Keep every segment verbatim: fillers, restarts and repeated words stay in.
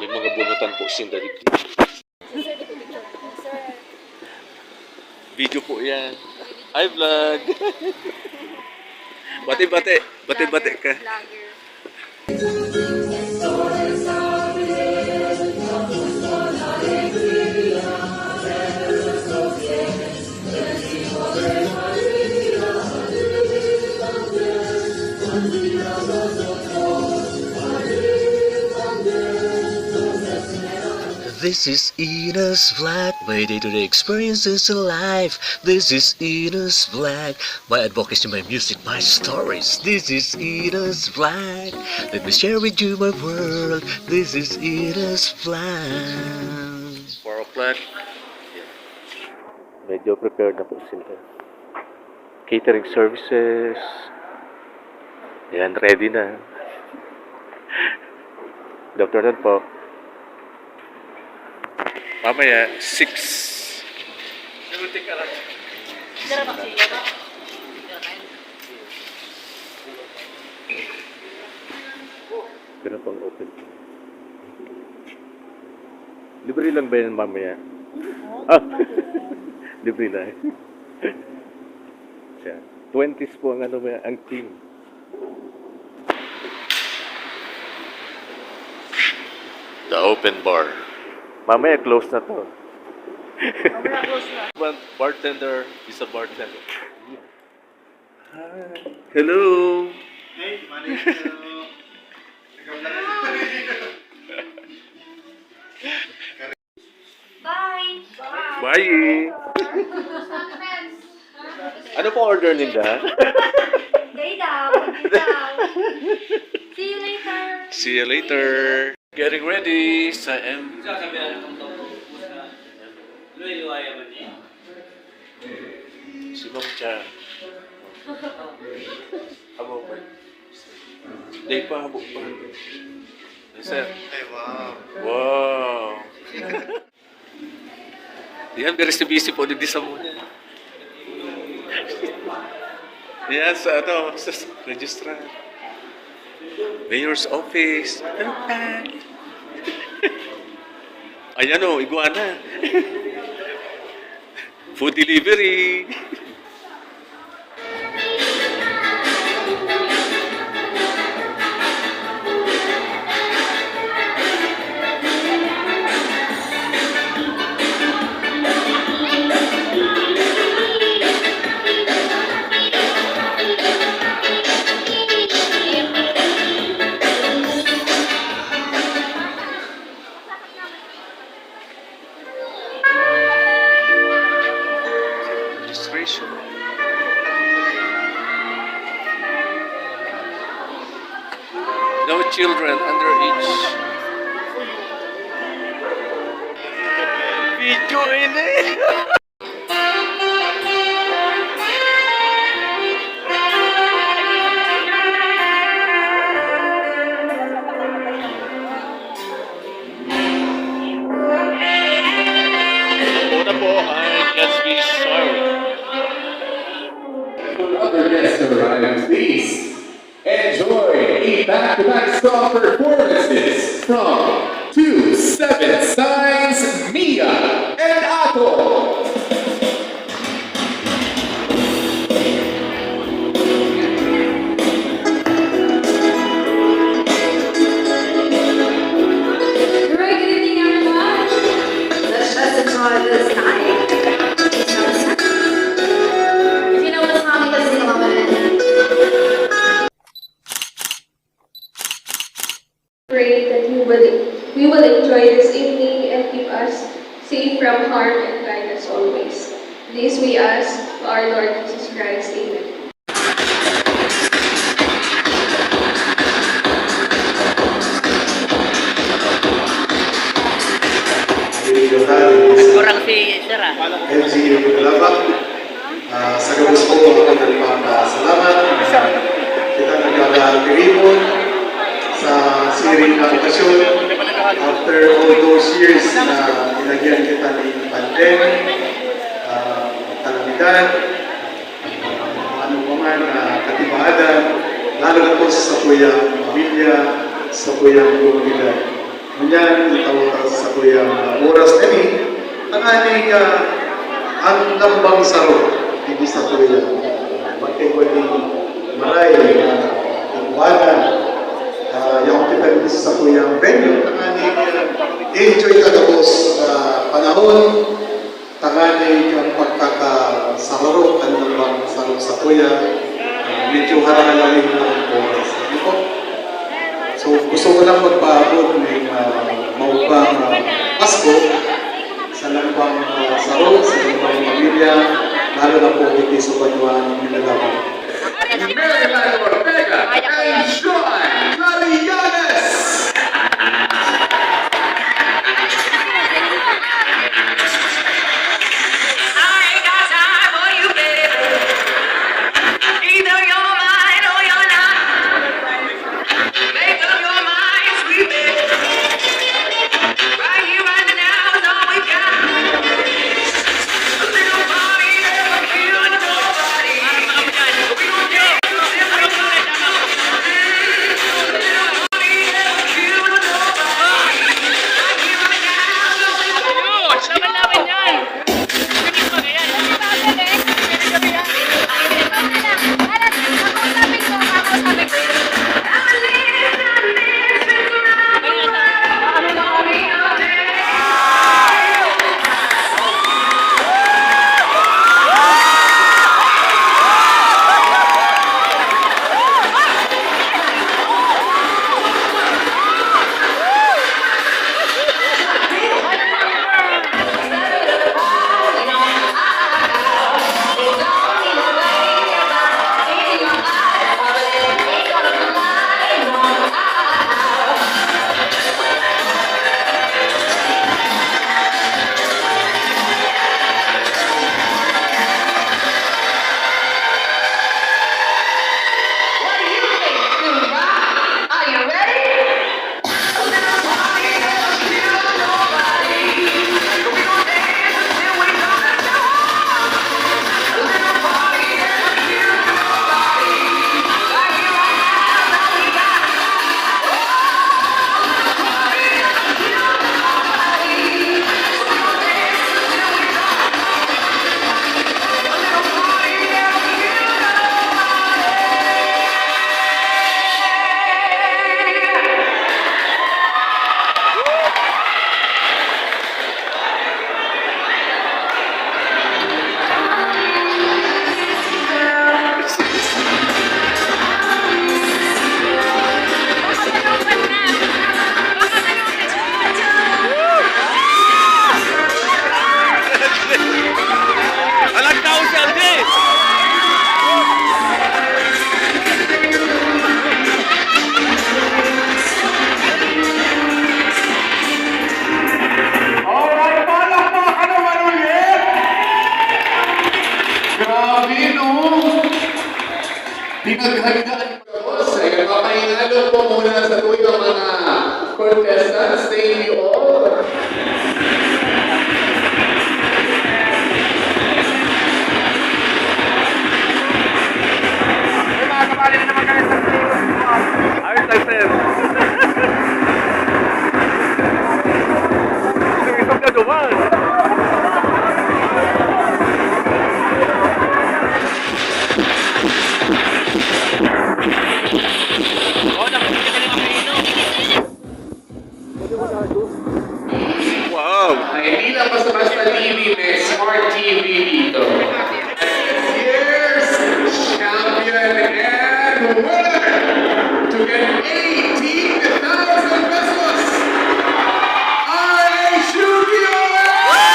May mga bunutan po sinda digdi. Video po yan. Hi, vlog. Bati-bati. Bati-bati ka. This is Ino's Vlog, my day-to-day experiences in life. This is Ino's Vlog, my advocacy, my music, my stories. This is Ino's Vlog. Let me share with you my world. This is Ino's Vlog. Four o'clock. Medyo prepared na po sila. Catering services. Ayan, ready na. Good afternoon po. Mamaya, six. Pero pang open. Libre lang ba yan mamaya? Ah, libre lang. Siya. Twenties po ang ano, may, ang team. The open bar. Mamaya close na to. Mamaya close na. One bartender is a bartender. Hi. Hello. Hey, manay ko. Bye. Bye. Ano po order ninda? Day daw, day daw. See you later. See you later. Getting ready sa M. Si Ma'am Cha. Habo pa. Day pa, habo pa. Yes, sir. Ay, wow. Wow. Yan, very busy po digdi sa muna. Yan, sa ano, sa registrar. Mayor's office. Ano pa? Ayan o, iguana. Food delivery. Registration. No children under age. Video ini. Una po ay Gatsby Sorry. Other guests arrive, please enjoy a back-to-back strong performances from two seven Signs, Mia and Ato. Very good evening, everyone. Let's just enjoy this night. If you know what song, you can sing along with it. Pray that you will, we will enjoy this evening and keep us safe from harm and guide us always. This we ask to our Lord Jesus Christ. Amen. Kurang si Sir, ah. M C U Calaba. Ah, sa gabos po, ako nagpapasalamat na kita nagkakatiripon sa siring na okasyon. After all those years na nilagyan kita ni pandemic, ah, kalamidad, ano pa man, ah, katibahadan, Lalo na po sa sakuyang pamilya, sa sakuyang komunidad. Ngunyan, itao ta sa sakuyang, ah, oras na ini, tangani ka ang lambang saro, digdi sa sakuyang, ah, magkaigwa nin maray na ibabaga. Ah, yaon kita digdi sa sakuyang venue, tangani ka enjoy ta gabos, ah, panahon. Tangani kan pagkakasararo kan lambang saro sakuya, ah, medyo harahalahin ang oras. Ano po? So, gusto ko lang magpaabot nin, ah, maupang, ah, Pasko sa lambang, ah, saro, sa lambang pamilya, lalo na po kay Tiso Banwa ng Mindanao. Mary Lyle Ortega and Joy Carianes. I ain't got time for you, baby. Either you're mine or you're not. Make up your mind, sweet baby. Right here, right now is all we got. A little party never killed nobody. We gon' dance until we What do you think, Zumba? Are you ready? Alag na si Aldi! Alright, palakpakan naman ulit! Grabe, no? Pinaghandaan. Tapos, ayan, papainalog po muna sa tuyo, mga contestants. Thank you all. Ay, mga kabali na naman kami sa Ayos lang, sir. Isog-isog na duman. Wow! Ay, hindi lang basta-basta T V, may smart T V dito. This year's champion and winner to get eighteen thousand pesos, R H U P O H!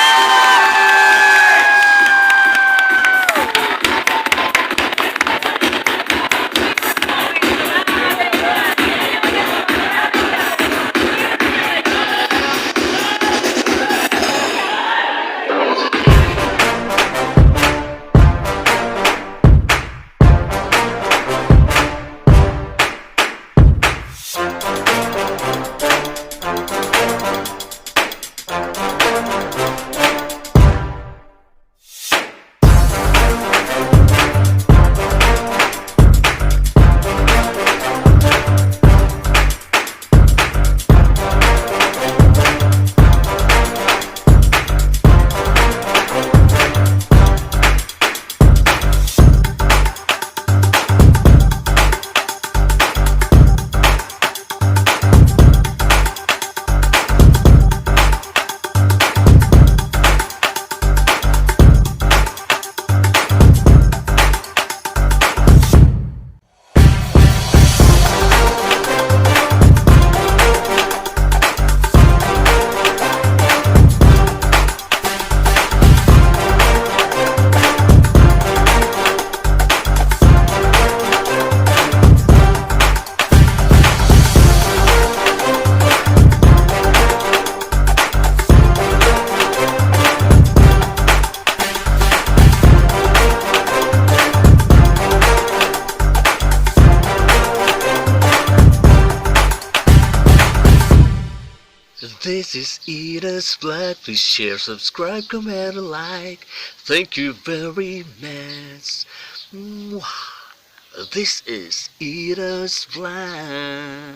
This is Ida's Vlog. Please share, subscribe, comment, and like. Thank you very much. Mwah. This is Ida's Vlog.